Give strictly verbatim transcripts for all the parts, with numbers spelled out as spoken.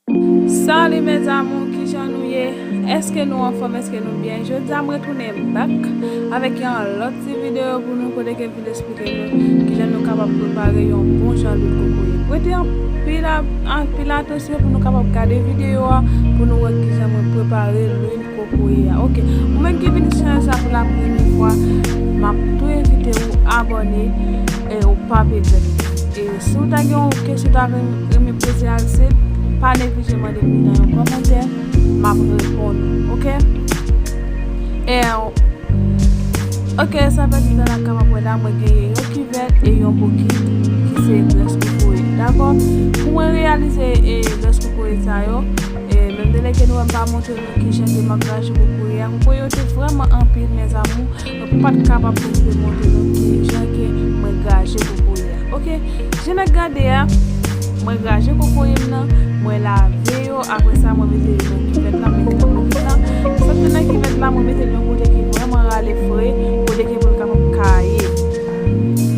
Salut mes amours, kijan nou ye? Èske nou anfòm? Èske nou byen? Jodi a m retounen back avèk yon lòt ti videyo pou nou, kote ke m vin eksplike nou kijan nou kapab prepare yon bon jan lwil kokoye. Prete anpil a- anpil atansyon pou nou kapab gade videyo a, pou nou wè kijan mwen prepare lwil kokoye a. Ok, ou menm ki vin chanèl sa pou la premye fwa, m ap tou envite ou abòne e ou pa p egrèt. E si w ta gen yon kesyon w ta renmen poze Alcide, pa neglije mande m li nan yon kòmantè, m ap reponn ou, ok? E, ok, sa pèdi tan n ap kapab wè la, mwen genyen yon kivèt e yon bokit ki se grès kokoye, dakò? Pou mwen reyalize e grès kokoye sa yo, e menm delè ke nou wè m pa montre nou kijan ke m ap graje kokoye a, kokoye yo te vrèman anpil, mes amours. Mwen pa t kapab pou m te montre nou kijan ke mwen graje kokoye a. Ok, jan n ap gade a, mwen graje kokoye m nan, mwen lave yo, apre sa mwen mete yo nan kivèt la, mete nan bokit la. Sa k te nan kivèt la, mwen mete l yon kote ki vrèman rale fre, kote ke pou l kapab kaye,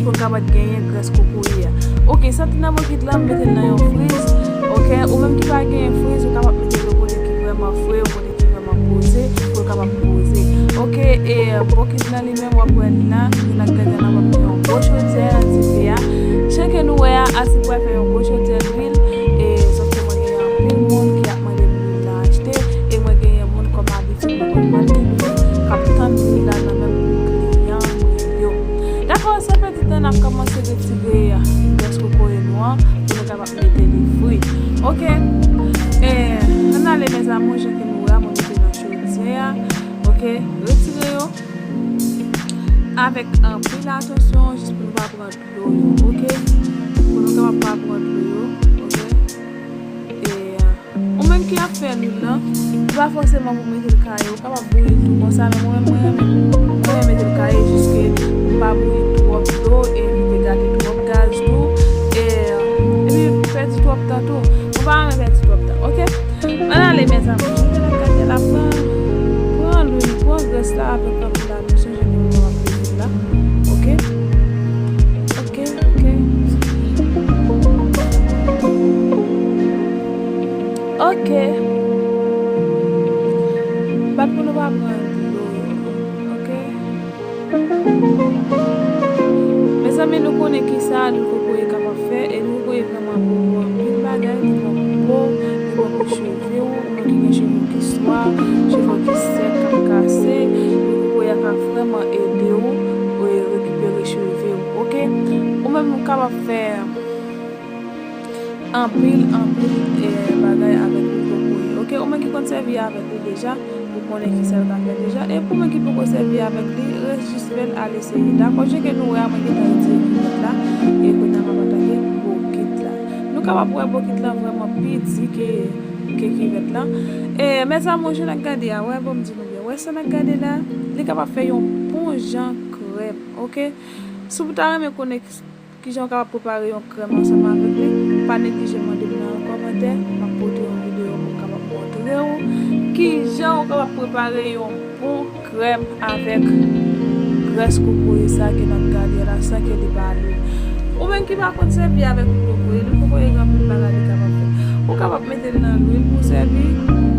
pou l kapab genyen grès kokoye a. Ok, sa k te nan bokit la, m mete l nan yon friz. Ok, ou menm ki pa genyen friz, ou kapab mete l yon kote ki vrèman fre, yon kote ki vrèman poze, pou l kapab poze. Ok, e bokit la li menm, w ap wè l la, jan n ap gade la, m ap gen yon gwo chodyè nan ti pe a. Jan ke nou wè a, Alcide pral fè yon gwo chodyè lwil, e sòf ke mwen genyen anpil moun ki ap mande m lwil nan achte, e mwen genyen moun kòm abitid mwen konn mande lwil, k ap tann lwil la nan men pou kliyan mwen yo. Dakò, san pèdi tan, n ap kòmanse retire grès kokoye nou an, pou nou kapab mete li fri. Ok, e, ann ale mes amours, jan ke nou wè a, mwen mete nan chodyè a. Ok, retire yo avèk anpil atansyon, jis pou nou pa pran dlo yo, ok? Pou nou kapab pa pran dlo yo, ok? E, ou menm ki ap fè lwil lan, li pa fòseman pou mete l kaye, ou kapab bouyi l tou konsa, men mwen, mwen renmen, mwen renmen mete l kaye, jis ke m pa bouyi twòp dlo e li te gate twòp gaz tou, e, epi pèdi twòp tan tou. Mwen pa renmen pèdi twòp tan, ok? Ann ale, mes amours, jan ke n ap gade la, pran, pran lwil, pran grès la avèk anpil atansyon, jan ke nou ap mete l la. Ok? Ok, ok. Ok. Bat pou nou pa pran dlo yo. Ok? Mezanmi, nou konnen kisa lwil kokoye kapab fè, e lwil kokoye vrèman bon pou anpil bagay, li bon pou po, li bon pou cheve w, ou menm ki gen cheve w ki swa, cheve w ki sèk, k ap kase, lwil kokoye a ka vrèman ede w, e rekipere cheve w, ok? Ou menm ou kapab fè anpil, anpil, e, bagay avèk lwil kokoye, ok? Ou menm ki konn sèvi avèk li deja, ou konnen kisa l ka fè deja. E pou moun ki poko sèvi avèk li, rejistre l, al eseye. Dakò, jan ke nou wè a, mwen gentan retire kivèt la, e kounye a m ap atake bokit la. Nou kapab wè bokit la vrèman pi di ke, ke kivèt la. E, mes amours, jan n ap gade a, wè, bon, m di nou byen, wè sa n ap gade la, li kapab fè yon bon jan krèm, ok? Si w ta renmen konnen kijan w kapab prepare yon krèm ansanm avèk li, pa neglije mande m nan yon kòmantè, m ap pote yon videyo pou m kapab montre w kijan w kapab prepare yon bon krèm avèk grès kokoye sa ke n ap gade la, san ke li pa lwil. Ou menm ki pa konn sèvi avèk lwil kokoye, lwil kokoye gen anpil bagay li kapab fè. Ou kapab mete l nan lwil pou w sèvi,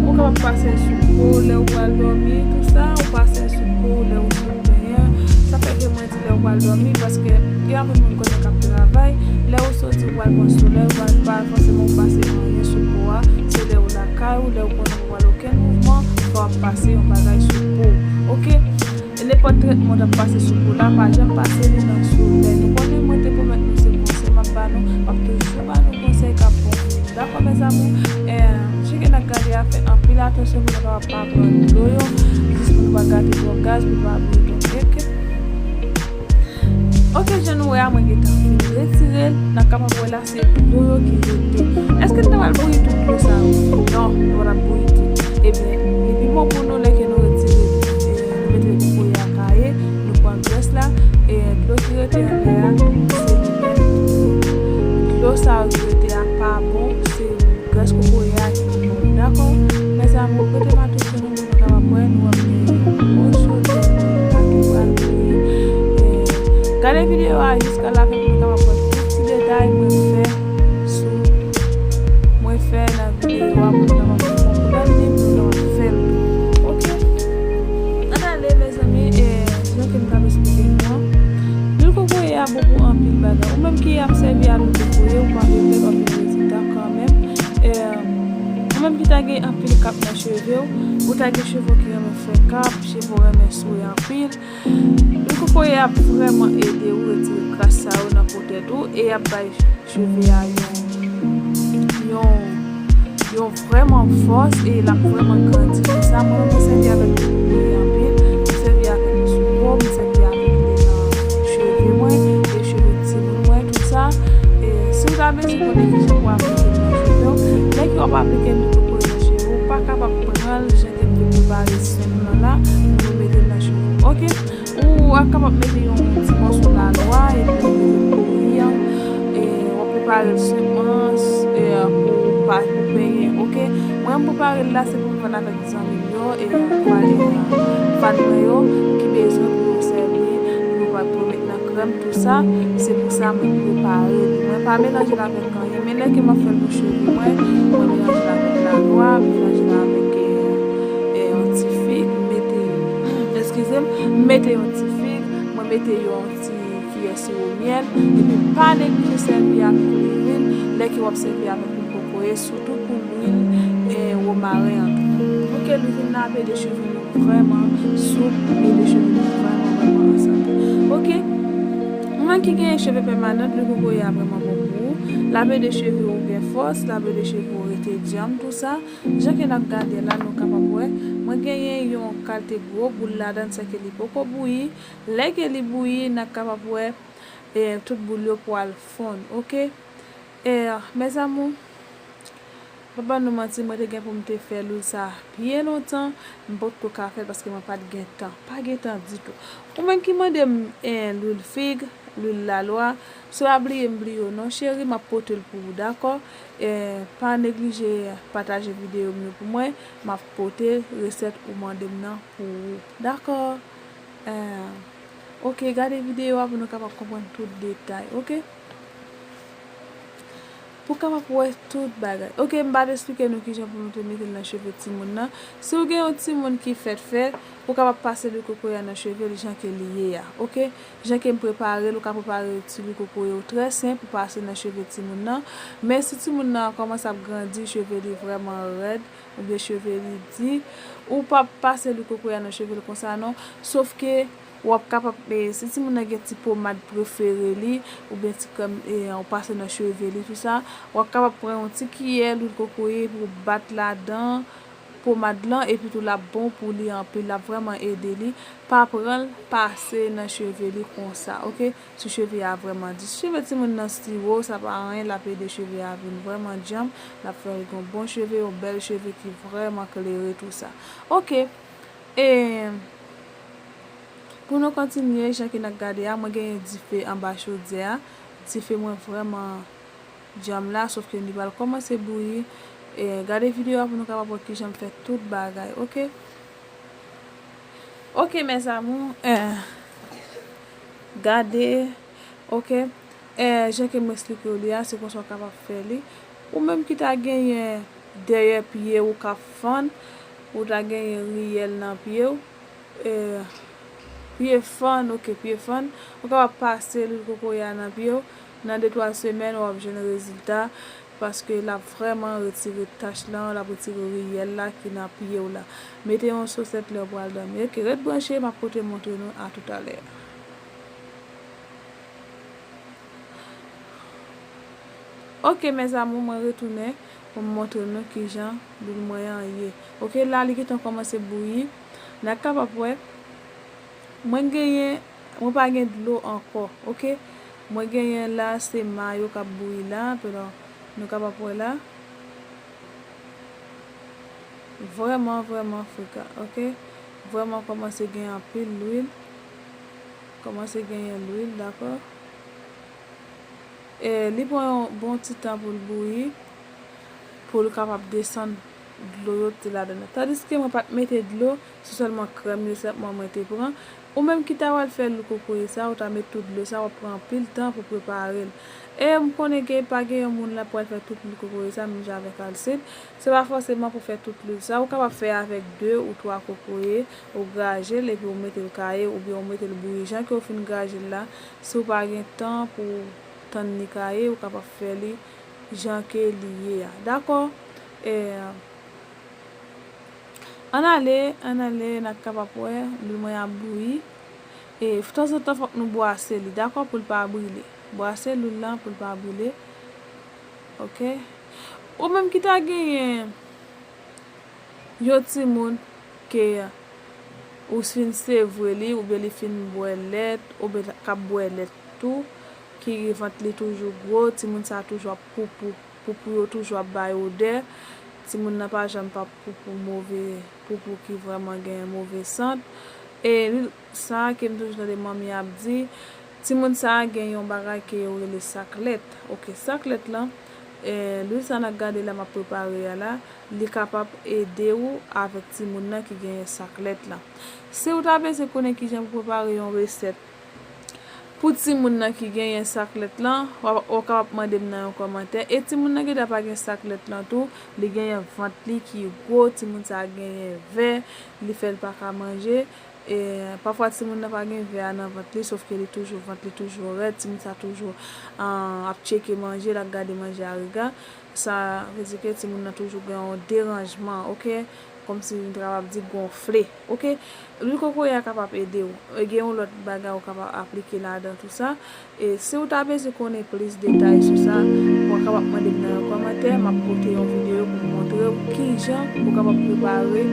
ou kapab pase l sou po w lè w pral dòmi, tou sa, ou pase l sou po w lè w sot benyen. Sa fè ke mwen di lè w pral dòmi, paske gen anpil moun konnen k ap travay, lè ou soti ou pral pran solèy, ou pral pa fòseman ou pase anyen sou po a, se lè ou lakay ou, lè ou konnen ou pral okenn mouvman, fò w ap pase yon bagay sou po w, ok? E nenpòt trètman w t ap pase sou po la, pa janm pase li nan solèy. Nou konnen mwen te pwomèt nou se konsèy m ap ba nou, m ap toujou ba nou konsèy k ap bon pou nou. Dakò, mes amours? E, jan ke n ap gade a, fè anpil atansyon pou nou kapab pa pran dlo yo, jis pou nou pa gate twòp gaz, pou nou pa bouyi twòp kèk. Ok, jan nou wè a, mwen gentan fin retire l. N ap kapab wè la, se dlo yo ki rete. Èske n ta pral bouyi tout dlo sa yo? Non, nou pa t ap bouyi tout. Ebyen, li pi bon pou nou lè ke nou retire, e, nou mete kokoye a kaye, nou pran grès la, e dlo ki rete anlè a, se li menm. Dlo sa yo ki rete a pa bon, se grès kokoye a ki bon. Dakò? Mes amours, prete m atansyon nou, nou kapab wè, nou ap gen yon sou de bagay ki pral bouyi. E, gade videyo a jiska lafen pou nou kapab wè tout ti detay mwen fè sou, mwen fè nan videyo a Ou menm ki ta gen anpil kap nan cheve w, ou ta gen cheve w ki renmen fè kap, cheve w renmen souri anpil, lwil kokoye ap vrèman ede w retire kras sa yo nan po tèt ou e y ap bay cheve a yon, yon, yon vrèman fòs e l ap vrèman grandi konsa. Mwen, mwen sèvi avèk lwil kokoye anpil, mwen sèvi avèk li sou po, mwen sèvi avèk li nan cheve mwen e cheve timoun mwen, tout sa. E si w ta bezwen konnen kijan pou aplike l nan cheve w, lè ke w ap aplike lwil kokoye nan cheve w, ou pa kapab pran l jan ke m te prepare senp lan la pou nou mete l nan cheve w. Oke? Ou ap kapab mete yon ti mòso lalwa epi w mete l bouyi an. E w ap prepare l senpman, e, pou pa, pou penyen, oke? Mwen, m prepare l la, se pou m vann avèk zanmi m yo e, e, fan mwen yo ki bezwen pou yo sèvi, pou yo pa, pou yo met nan krèm, tout sa. Se pou sa mwen prepare li. Mwen pa melanje l avèk anyen, men lè ke m ap fè l pou cheve mwen, mwen melanje l avèk lalwa, m melanje l avèk, e, e, yon ti fig, m mete, eskize m, m mete yon ti fig, mwen mete yon ti kiyè siwo myèl, epi pa neglije sèvi avèk lwil, lè ke w ap sèvi avèk lwil kokoye, sitou pou lwil, e, womaren an tou. Pou ke lwil la ap ede cheve nou vrèman soup, ede cheve nou vrèman, vrèman an sante. Oke? Ou menm ki genyen cheve pèmanan, lwil kokoye a vrèman bon pou ou. L ap ede cheve w gen fòs, l ap ede cheve w rete djanm, tout sa. Jan ke n ap gade la, nou kapab wè, mwen genyen yon kalite gwo boul ladan l, sèke li poko bouyi. Lè ke li bouyi, n ap kapab wè, e, tout boul yo pral fonn, oke? E, mes amours, pa ban nou manti, mwen te gen pou m te fè lwil sa byen lontan, m potko ka fè l paske mwen pa t gen tan, pa gen tan ditou. Ou menm ki mande m, e, lwil fig, lwil lalwa, si w pa bliye m bliye w non, cheri, m ap pote l pou ou, dakò? E, pa neglije pataje videyo m yo pou mwen, m ap pote resèt ou mande m nan pou ou, dakò? E, oke, gade videyo a pou nou kapab konprann tout detay, oke? Pou kapab wè tout bagay. Oke, m pa t esplike nou kijan pou nou te mete l nan cheve timoun nan. Si w gen yon timoun ki fèt fèt, ou kapab pase lwil kokoye a nan cheve l jan ke li ye a, oke? Jan ke m prepare l, ou ka prepare ti lwil kokoye w trè senp, ou pase nan cheve timoun nan. Men si timoun nan kòmanse ap grandi, cheve li vrèman rèd, oubyen cheve li di, ou p ap pase lwil kokoye a nan cheve l konsa non. Sof ke w ap kapab, e, si timoun nan gen ti pomad prefere li, oubyen ti krèm, e, ou pase nan cheve li, tout sa, w ap kapab pran yon ti kiyè lwil kokoye epi w bat ladan pomad lan, epi tou l ap bon pou li anpil, l ap vrèman ede li. Pa pran l pase nan cheve li konsa, oke? Si cheve a vrèman di. Si cheve timoun nan siwo, sa pa anyen, l ap ede cheve a vin vrèman djanm, l ap fè l gen bon cheve, yon bèl cheve ki vrèman klere, tou sa. Oke. E pou nou kontinye, jan ke n ap gade a, mwen genyen dife anba chodyè a. Dife mwen vrèman djanm la, sof ke li pral kòmanse bouyi. E gade videyo a pou nou kapab wè kijan m fè tout bagay, oke? Oke, mes amours, e, gade, oke? E, jan ke m esplike w li a, se konsa w kapab fè li. Ou menm ki ta genyen dèyè pye w k ap fann, ou ta genyen riyèl nan pye w, e, pye fann, oke, pye fann, ou kapab pase lwil kokoye a nan pye w. Nan de twa semèn, w ap jwenn rezilta, paske l ap vrèman retire tach lan, l ap retire riyèl la ki nan pye w la. Mete yon sosèt lè w pral dòmi. Oke, ret branche, m ap pote montre nou a toutalè. Oke, mes amours, mwen retounen pou m montre nou kijan lwil mwen an ye. Oke, la, li gentan kòmanse bouyi. N a kapab wè, mwen genyen, mwen pa gen dlo ankò, oke? Mwen genyen la, se mayo k ap bouyi la, pandan nou kapab wè la. Vrèman, vrèman frika, oke? Vrèman kòmanse gen anpil lwil. Kòmanse genyen lwil, dakò? E li pran yon bon ti tan pou l bouyi, pou l kapab desann dlo yo te ladan l. Tandiske mwen pa t mete dlo, se sèlman krèm yo senpman mwen te pran. Ou menm ki ta pral fè lwil kokoye sa, ou ta met tout dlo sa, w ap pran anpil tan pou prepare l. E m konnen ke pa gen yon moun la pral fè tout lwil kokoye sa, menm jan avèk Alcide. Se pa fòseman pou fè tout lwil sa. Ou kapab fè avèk de ou twa kokoye, ou graje l epi ou mete l kaye, oubyen ou mete l bouyi. Jan ke w fin graje l la, si w pa gen tan pou w tann li kaye, ou kapab fè li jan ke li ye a. Dakò? E, Ann ale, ann ale, n ap kapab wè, lwil mwen ap bouyi. E tanzantan, fòk nou bwase li, dakò, pou l pa brile. Bwase lwil lan pou l pa brile. Oke. Ou menm ki ta genyen yon timoun ke ou fin sevre li, oubyen li fin bwè lèt, oubyen k ap bwè lèt tou, ki vant li toujou gwo, timoun sa a toujou ap poupou, poupou yo toujou ap bay odè, timoun nan pa janm p ap poupou move, poupou ki vrèman gen move sant. E lwil sa a ke m toujou tande manmi ap di, timoun sa a gen yon bagay ke yo rele sak lèt. Oke, sak lèt lan, e, lwil sa a n ap gade la m ap prepare a la, li kapab ede w avèk timoun nan ki genyen sak lèt lan. Si w ta bezwen konnen kijan pou prepare yon resèt pou timoun nan ki genyen sak lèt lan, w ap, w kapab mande m nan yon kòmantè. E timoun nan gentan pa gen sak lèt lan tou, li genyen vant li ki gwo, timoun sa a genyen vè, li fè l pa ka manje. E pafwa timoun nan pa gen vè a nan vant li, sòf ke li toujou, vant li toujou rèd, timoun sa toujou, ah, ap tcheke manje, l ap gade manje a rega. Sa vle di ke timoun nan toujou gen yon deranjman, oke? Kòmsi m ta kapab di gonfle, oke? Lwil kokoye a kapab ede w. E gen yon lòt bagay ou kapab aplike ladan tou sa. E si w ta bezwen konnen plis detay sou sa, w kapab mande m nan yon kòmantè, m ap pote yon videyo pou m montre w kijan ou kapab prepare,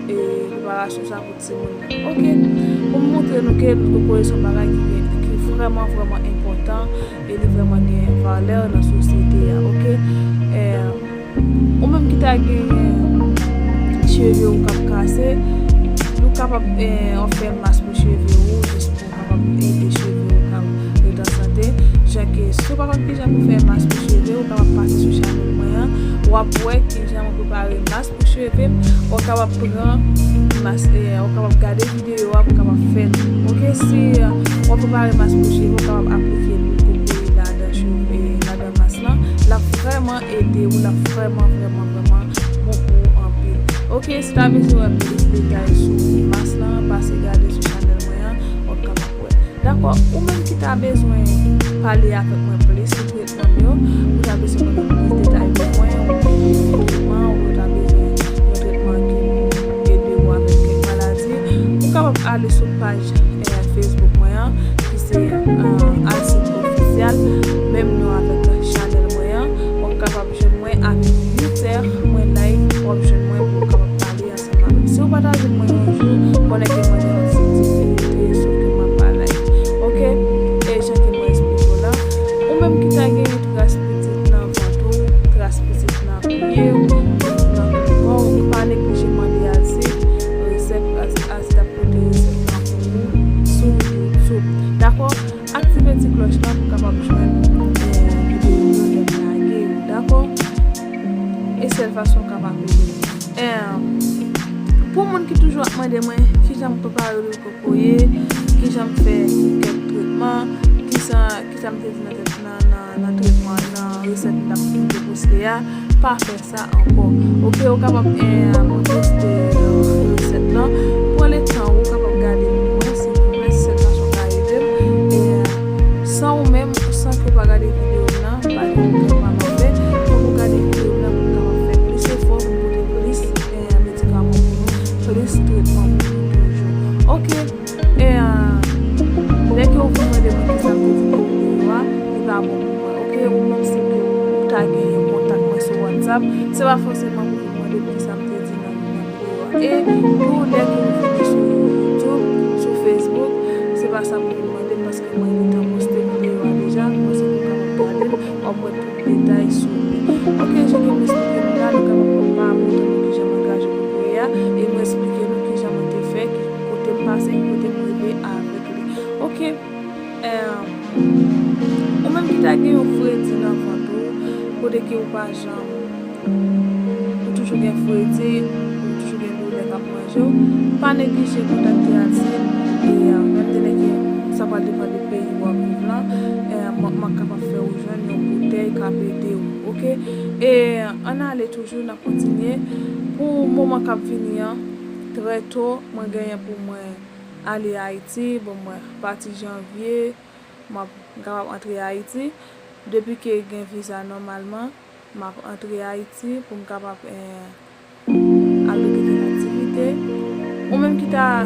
e, preparasyon sa pou timoun nan. Oke, pou m montre nou ke lwil kokoye se yon bagay ki gen, ki vrèman, vrèman enpòtan, e li vrèman gen valè nan sosyete a, oke? E, ou menm ki ta gen cheve ou k ap kase, nou kapab, e, fè mas pou cheve ou, jis pou kapab ede cheve ou ka ret an sante. Jan ke, si w pa konn kijan pou fè mas pou cheve, ou kapab pase sou chanèl mwen an, w ap wè kijan mwen prepare mas pou cheve m. Ou kapab pran mas, e, ou kapab gade videyo a pou kapab fè l. Oke, si, e, w ap prepare mas pou cheve, ou kapab aplike lwil kokoye ladan cheve, ladan mas lan. L ap vrèman ede ou, l ap vrèman, vrèman, vrèman bon pou ou anpil. Oke, si w ta bezwen wè plis detay sou mas lan, pase gade sou chanèl mwen an, w ap kapab wè. Dakò, ou menm ki ta bezwen pale avèk mwen plis sou tretman m yo, ou ta bezwen konnen plis detay pou mwen, ou ta bezwen yon tretman ki pou ede ou avèk kèk maladi, ou kapab ale sou paj, eh, Facebook mwen an, ki se, eh, Alcide Official, menm non avèk chanèl mwen an. W ap kapab jwenn mwen a uit è, mwen live, w ap jwenn mwen pou w kapab pale ansanm avè m. Si w pa ta jwenn mwen yon jou, konnen ke mwen gen yon ti difikilte, sòf ke mwen pa live. Oke? E jan ke mwen eksplike w la, ou menm ki ta genyen tras pitit nan vant ou, tras pitit nan pye w, pitit nan kò w, pa neglije mande Alcide resèt, Alcide ap pote resèt lan pou ou sou YouTube. Dakò? Aktive ti klòch lan pou w kapab jwenn, eh, videyo yo lè m lage yo, dakò? E sèl fason w kapab ede m. Eh, pou moun ki toujou ap mande mwen kijan m prepare lwil kokoye, kijan m fè kèk tretman, kisa, kisa m te di nan tèt, nan, nan, nan tretman, nan resèt m t ap poste a, pa fè sa ankò. Oke, ou kapab, eh, poste, eh, resèt lan. Pran le tan ou kapab gade pou mwen, silvouplè, si sèl fason ka ede m. Eh, san ou menm, san ke w pa gade videyo m nan, pa gen okenn pa m ap fè. Fòk ou gade videyo m nan pou m kapab fè plis efò, pou m pote plis, eh, medikaman pou nou, plis tretman pou nou toujou. Oke. E, ah, lè ke w vin mande mwen kisa m te di nan videyo a, li pa bon pou mwen. Oke, ou menm si ke ou ta genyen kontak mwen sou WhatsApp, se pa fòseman pou vin mande m kisa m te di nan, nan videyo a. E pou lè ke ou vini sou YouTube, sou Facebook, se pa sa pou vin mande m paske mwen gentan poste videyo a deja, mwen se pou kapab gade l, w ap wè tout detay sou li. Oke, jan ke m eksplike nou la, nou kapab pa montre nou kijan mwen kraze kokoye a, e mwen eksplike nou kijan mwen te fè, ki kote m pase, ki kote m rive avèk li. Oke, eh, ou menm ki ta gen yon fredi nan vant ou, kote ke ou pa janm, ou toujou gen fredi, ou toujou gen doulè k ap manje w, pa neglije kontakte Alcide, e, eh, menm de lè ke sa pral depann de peyi w ap viv lan, eh, mwen, mwen kapab fè ou jwenn yon boutèy k ap ede w, oke? E ann ale toujou, n ap kontinye. Pou moman k ap vini an, trè to, mwen genyen pou mwen ale Ayiti. Bon, mwen pati janvye, m ap, m kapab antre Ayiti. Depi ke gen viza nòmalman, m ap antre Ayiti pou m kapab, eh, al loke kèk aktivite. Menm ki ta,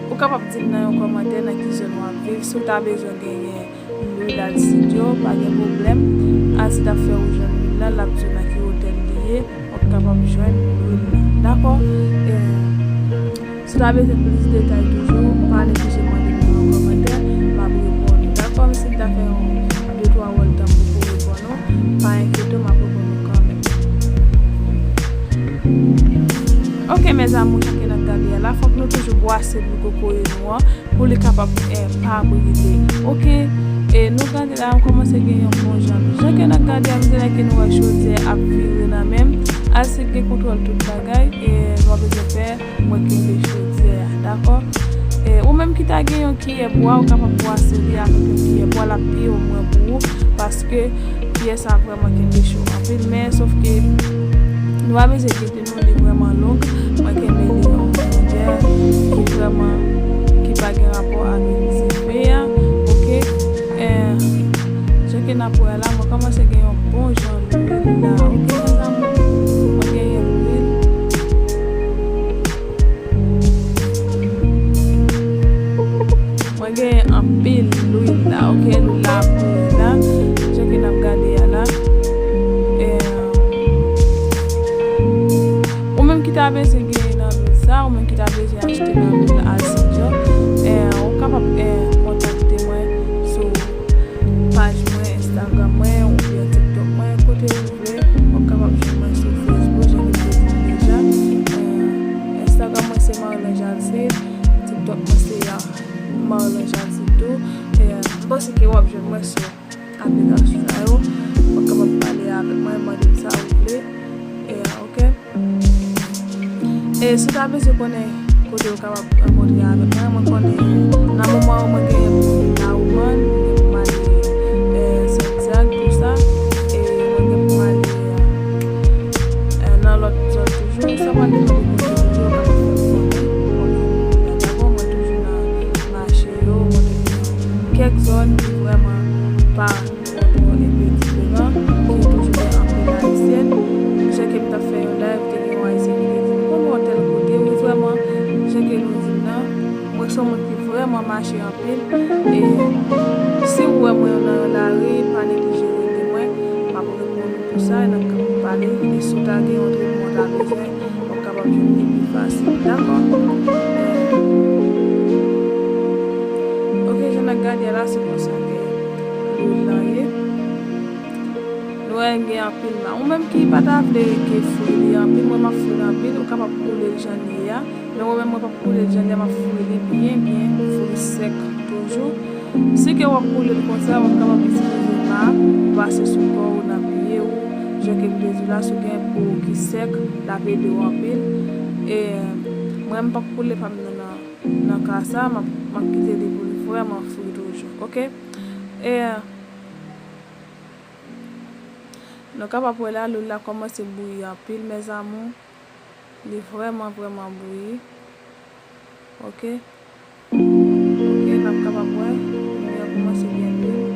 ou kapab di m nan yon kòmantè nan ki zòn w ap viv, si w ta bezwen genyen lwil Alcide yo, pa gen pwoblèm. Alcide ap fè ou jwenn lwil la, l ap di w nan ki otèl li ye, w ap kapab jwenn lwil la. Dakò? E, si w ta bezwen plis detay toujou, pa neglije mande m nan yon kòmantè, m ap reponn ou. Dakò? Menm si m ta fè yon de twa wòl tanpou pou reponn ou, pa enkyete w, m ap reponn ou kanmenm. Ok, mes amours, jan ke n ap gade a la, fòk nou toujou bwase lwil kokoye nou an pou li kapab, eh, pa brile. Ok, e nou gade la, nou kòmanse gen yon bon jan lwil. Jan ke n ap gade a, nou te lè ke nou wè chodyè ap vire nan men m. Alcide gen kontwòl tout bagay, e nou pa bezwen pè, mwen kenbe chodyè a, dakò? E ou menm ki ta gen yon kiyè bwa, ou kapab bwase li avèk yon kiyè bwa, l ap pi omwen pou ou, paske pyès sa vrèman kenbe cho anpil, men sòf ke nou pa bezwen enkyete nou, li vrèman long. Mwen kenbe li yon longè ki vrèman, ki pa gen rapò avèk dife a. Ok, eh, jan ke n ap wè la, mwen kòmanse gen yon bon jan lwil la. Ok, mes amours, mwen genyen lwil. Mwen genyen anpil lwil la, ok? Lwil la ap bouyi la. Jan ke n ap gade a la. E, ou menm ki ta bezwen genyen nan lwil sa, ou menm ki ta bezwen achte nan lwil Alcide yo, e, ou kapab, e, kontakte mwen sou paj mwen, Instagram mwen, oubyen TikTok mwen, kote ou vle. W ap kapab jwenn mwen sou Facebook, jan ke m te di w deja. Eh, Instagram mwen se Marlange Alcide, TikTok mwen se, ah, Marlange Alcide tou. Eh, m panse ke w ap jwenn mwen sou aplikasyon sa yo. W ap kapab pale avèk mwen, mande m sa ou vle. Eh, ok. E si w ta bezwen konnen kote ou kapab rankontre avèk mwen, mwen konnen nan moman yo mwen genyen pou m vin Lawouman, mwen gen pou m ale, eh, Santiag, tou sa, e mwen gen pou m ale, eh, nan lòt zòn toujou. Sa pral depann de kote toujou, ou kapab fè m konnen, ou konn jwenn mwen, dakò? Mwen toujou nan mache yo, mwen toujou nan kèk zòn ki vrèman pa twò, twò enpe diferan, ki toujou gen anpil Ayisyèn. Jan ke m t ap fè yon live, te gen yon Ayisyen ki te di m, "Konn wè w tèl kote, wi, vrèman, jan ke nou di m nan, mwen se yon moun ki vrèman mache anpil." E si w wè mwen nan yon lari, pa neglije rele mwen, m ap reponn ou tou sa, e n ap kapab pale, e si w ta gen yon tretman w ta bezwen, w ap kapab jwenn li pi fasil, dakò? Ok, jan n ap gade a la, se konsa ke lwil lan ye. Nou wè gen anpil ma. Ou menm ki pa ta vle ke fri li anpil, mwen m ap fri l anpil, ou kapab koule l jan l ye a. Men mwen menm, mwen p ap koule l jan l ye a, m ap fri li byen, byen, fri sèk toujou. Si ke w ap koule l konsa, w ap kapab itilize ma, pase sou kò w, nan pye w, jan ke m te di w la, si w gen po ki sèk, l ap ede w anpil. E mwen, m p ap koule pa m nan, nan, nan ka sa, m ap, m ap kite li pou li vrèman fri toujou, ok? E nou kapab wè la, lwil la kòmanse bouyi anpil, mes amours. Li vrèman, vrèman bouyi. Ok. Ok, n ap kapab wè. Lwil la kòmanse gen lwil.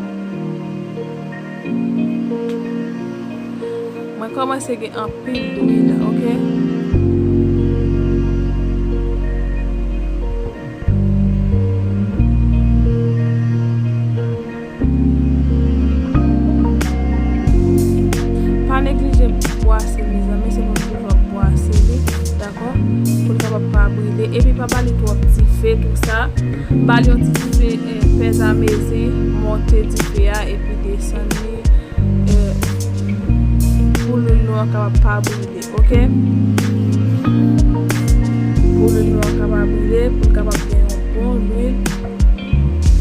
Mwen kòmanse gen anpil lwil, ok. Pa neglije bwase l, mezanmi, se pou nou toujou ap bwase li, dakò? Pou l kapab pa brile. Epi pa ba li twòp dife, tou sa. Ba li yon ti dife, eh, pèzamezi, monte dife a, epi desann li, eh, pou lwil nou an kapab pa brile. Ok? Pou lwil nou an ka pa brile, pou l kapab gen yon bon lwil.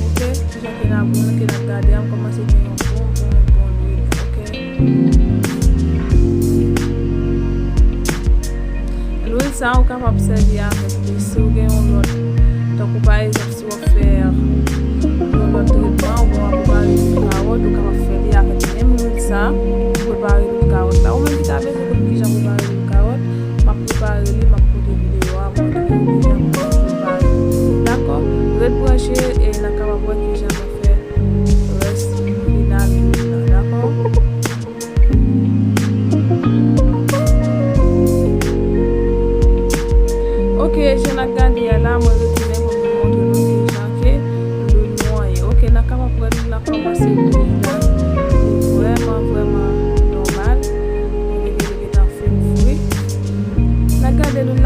Ok? Jan ke n ap, jan ke n ap gade a, m kòmanse gen yon bon, bon, bon lwil. Ok? Lwil sa a, ou kapab sèvi avèk li si w gen yon lòt, tankou pa egzanp, si w ap fè yon lòt tretman, oubyen w ap prepare lwil kawòt, ou kapab fè li avèk menm lwil sa a pou prepare lwil kawòt la. Ou menm ki ta bezwen konn kijan prepare lwil kawòt, m ap prepare li, m ap pote videyo a, montre w kijan pou prepare li. Dakò? Ret branche e n a kapab wè kijan nou fè rès final lwil la. Dakò? Ok,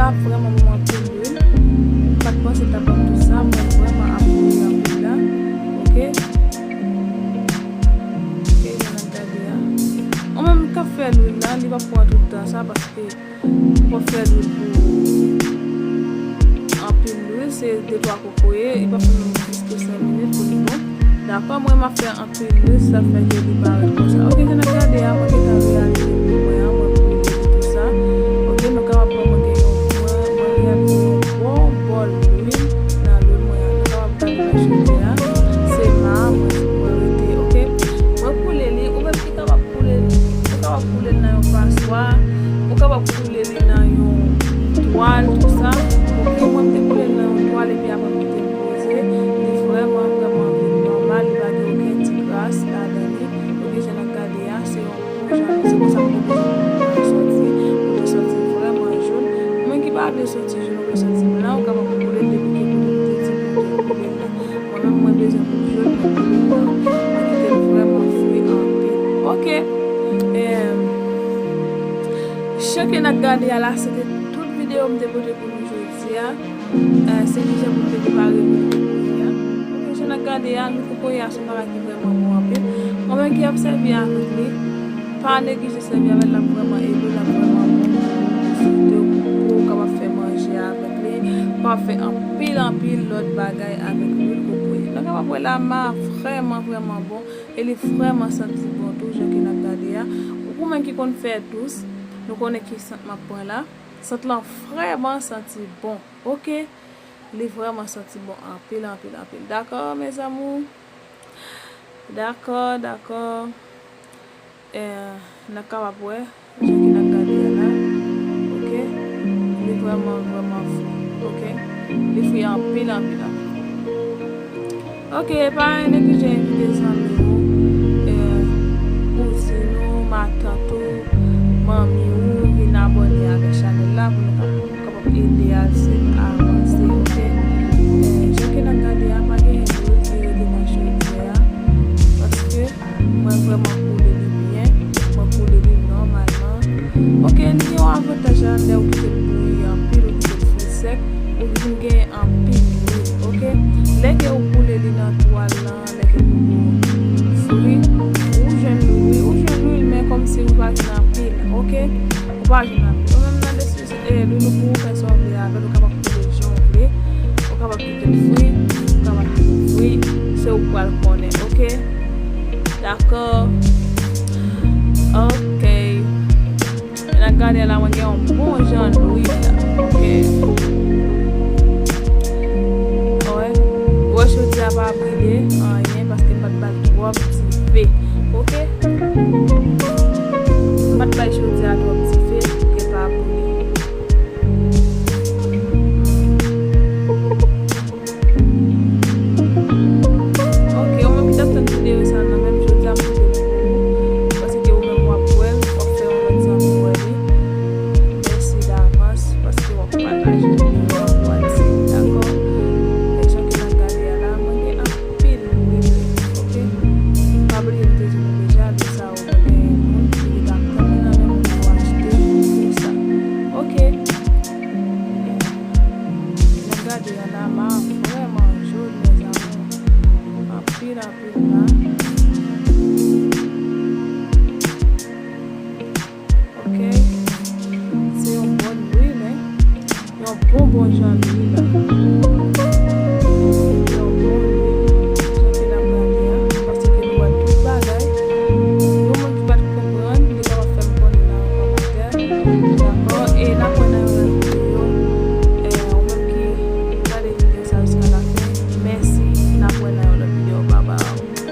Ap vrèman bon anpil lwil. M pa t panse l t ap ban m tout sa, mwen vrèman apresye anpil la. Oke. Oke, jan n ap gade a. Ou menm k ap fè lwil la, li p ap pran tout tan sa, paske ou p ap fè lwil pou anpil lwil, se de twa kokoye, li p ap fè menm plis ke senk minit pou li bon. Dakò, mwen m ap fè anpil lwil, sa fè ke li parèt konsa. Oke, jan n ap gade a, mwen gentan reyalize pou mwen an, mwen pou li tout sa. Oke, nou kapab wè mwen gen yon, mwen, mwen reyalize yon bon bòl lwil nan lwil mwen an. Nou kapab gade nan cheve a, se ma a mwen, mwen rete, oke. Mwen koule li, ou menm ki kapab koule li, ou kapab koule li nan yon paswa, ou kapab koule li nan yon twal, tou sa. Oke, mwen m te koule li nan yon twal epi apre m te poze. Li vrèman, vrèman vin nòmal, li pa gen okenn ti kras ladan li. Oke, jan n ap gade a, se yon bon jan, se konsa m te bezwen pou l soti, pou l te soti vrèman jòn. Mwen ki pa vle soti jòn, ou vle soti blan, ou kapab koule l depi ke kote m te di pou w te koule l la. Mwen menm, mwen bezwen pou l jòn, mwen koule l la. Mwen kite l vrèman fri anpil. Oke. Em, jan ke n ap gade a la, se te tout videyo m te pote pou nou jodi a. Eh, se kijan pou m te prepare lwil pou li a. Oke, jan n ap gade a, lwil kokoye a se yon bagay ki vrèman bon anpil. Mwen menm ki ap sèvi avèk li, pa neglije sèvi avè l, l ap vrèman ede w, l ap vrèman bon pou sante w, pou w kapab fè manje avèk li, w kapab fè anpil, anpil lòt bagay avèk lwil kokoye. Nou kapab wè la, ma vrèman, vrèman bon, e li vrèman santi bon tou, jan ke n ap gade a. Ou menm ki konn fè dous, nou konnen ki sant m ap pran la. Sant lan vrèman santi bon. Oke. Li vrèman santi bon anpil, anpil, anpil. Dakò, mes amours? Dakò, dakò. Eh, n ap kapab wè, jan ke n ap gade a la. Oke? Li vrèman, vrèman fri. Oke? Li fri anpil, anpil, anpil. Oke, pa neglije envite zanmi w, eh, kouzin ou, matant ou, manmi ou, vin abòne avèk chanèl la pou nou kapab, kapab ede al se avanse, oke? Eh, jan ke n ap gade a, pa genyen lwil ki rete nan chodyè a, paske mwen vrèman koule li byen, mwen koule li nòmalman. Oke, li gen yon avantaj la, lè ou kite l bouyi anpil, ou kite l fri sèk, ou vin gen anpil lwil, oke? Lè ke ou koule li nan twal lan, lè ke koko fri, ou jwenn lwil, ou jwenn lwil, men kòmsi ou pa jwenn anpil, oke? Ou pa jwenn anpil. Ou menm nan desizyon, eh, lwil ou pou ou fè sa w vle avè l, ou kapab koule jan w vle, ou kapab kite l fri, ou kapab kite l fri, se ou k pral konnen, oke? Dakò? Oke. N ap gade la, mwen gen yon bon jan lwil la. Oke. Wè. Wè, chodyè a pa brile anyen paske m pa t ba l twòp dife. Oke. M pa t bay chodyè a twòp dife pou ke l pa brile. Oke, ou menm ki t ap tann videyo sa nan menm jodi a, m swete l pou ou. Paske ou menm w ap wè l, w ap fè yon lòt zanmi wè li. Mèsi davans paske w ap pataje l.